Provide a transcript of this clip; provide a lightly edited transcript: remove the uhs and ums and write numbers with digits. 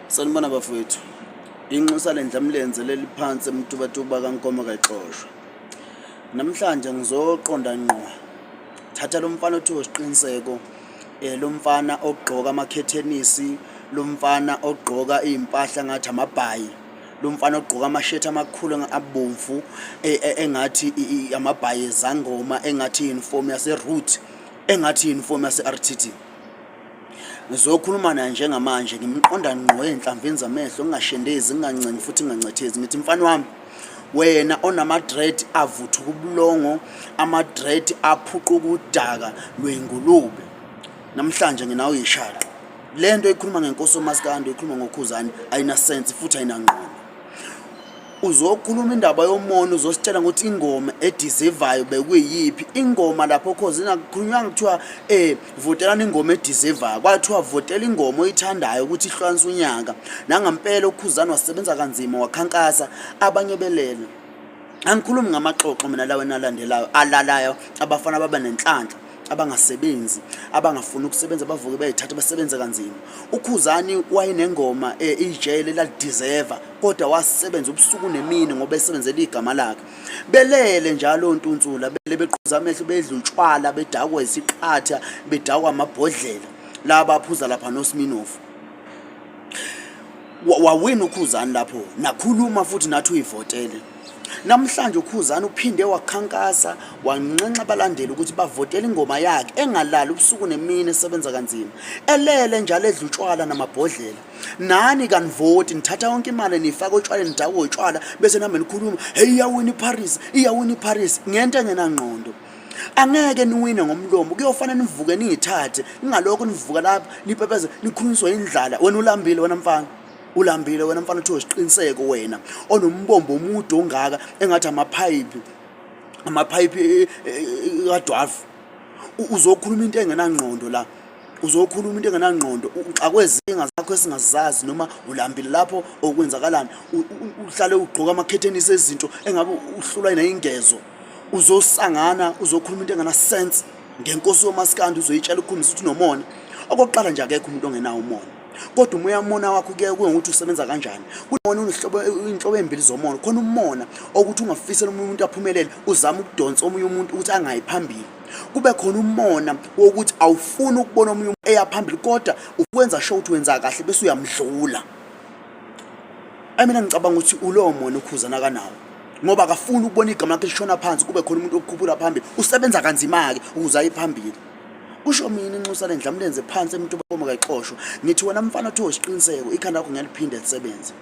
Sanibona bafowethu. Inxusa lendlamlenze leli phansi emtubatuba kaNkomo kayixoshwa. Namhlanje ngizoqonda ngqo. Thatha lo mfana othiwa uSiqiniseko, lo mfana ogqoka amakhethenisi, lo mfana ogqoka iy'mpahla ngathi amabhayi, lo mfana ogqoka amashethi amakhulu abomvu engathi amabhayi ezangoma, engathi i-uniform yase-Root, engathi i-uniform yase-R_T_D. Ngizokhuluma naye njengamanje ngimqonda ngqo ey'nhlamvini zamehlo ngingashendezi ngingancengi futhi ngingancethezi ngithi mfana wami wena onama-dread avuthuka ubulongo ama-dread aphuquka udaka lwey'ngulube namhlanje nginawo yishaqa le nto ikhuluma ngenkosi omasikandi ikhuluma ngokhuzani ayinasensi futhi ayinangqondo Uzokhuluma indaba yomona uzositshela ukuthi ingoma edizevayo bekuyiyiphi ingoma lapho cause ingakhulunywanga kuthiwa eh votelani ingoma edizevayo kwathiwa votela ingoma oyithandayo ukuthi ihlukanise unyaka nangampela uKhuzani wasebenza kanzima wakhankasa abanye belele angikhulumi ngamaxoxo mina lawo enalandelayo alalayo abafana baba nenhlanhla abangasebenzi abangafuni ukusebenza bavuke bayithatha basebenze kanzima uKhuzani wayenengoma eh, ijele lalideserve kodwa wasebenza ubusuku nemini ngoba esebenzela igama lakhe belele njalo ontunsula bele beqhuza amehlo bedla utshwala bedakwa isiqatha bedakwa amabhodlela laba aphuza lapha noSminoff wawina uKhuzani lapho nakhuluma futhi nathi uyivotele namhlanje uKhuzani uphinde wakhankasa wanxenxa abalandeli ukuthi bavotele ingoma yakhe engalali ubusuku nemini esebenza kanzima elele njalo edla utshwala namabhodlela nani kanivoti nithatha yonke imali niyifaka otshwaleni nidakwe utshwala bese nihambe nikhuluma hey iyawina iParis iyawina iParis ngento engenangqondo angeke niwine ngomlomo kuyofanele nivuke niyithathe ningalokho nivuka lapha nipepeze nikhulunyiswa indlala wena ulambile wena mfana ulambile wena mfana uthiwe siqiniseko wena onombombo omude ongaka engathi amaphayiphi amaphayiphi eh, eh, eh, kadwarf uzokhuluma into engenangqondo la uzokhuluma into engenangqondo uxakwe zinga zakho esingazazi noma ulambile lapho okwenzakalani uhlale ugqoka amakhethenisi ezinto engabe uhlulwa nayingezo uzosangana uzokhuluma into engana sense ngenkosi yomasikandi uzoyitshela ukukhombisa ukuthi unomona okokuqala nje akekho umuntu ongenawo umona kodwa umoya mona wakho kuye kuye ngokuthi usebenza kanjani kunomona unehlobo inhlobo embili zomona khona umona okuthi ungafisela omunye umuntu aphumelele uzama ukudonsa omunye umuntu ukuthi angayi phambili kube khona umona wokuthi awufuni ukubona omunye umuntu eya phambili kodwa ukwenza sure ukuthi wenza kahle bese uyamdlula ayi mina ngicabanga ukuthi ulowo mona ukhuzana kanawo ngoba akafuni ukubona igama lakhe lishona phansi kube khona umuntu okukhuphula phambili usebenza kanzima-ke ukuze aye phambili kusho mina inxusa lendlamlenze phansi emntu kayixoshwa ngithi wena mfana kuthiwa isiqiniseko ikhanda lakho ngiyaliphinde lisebenze.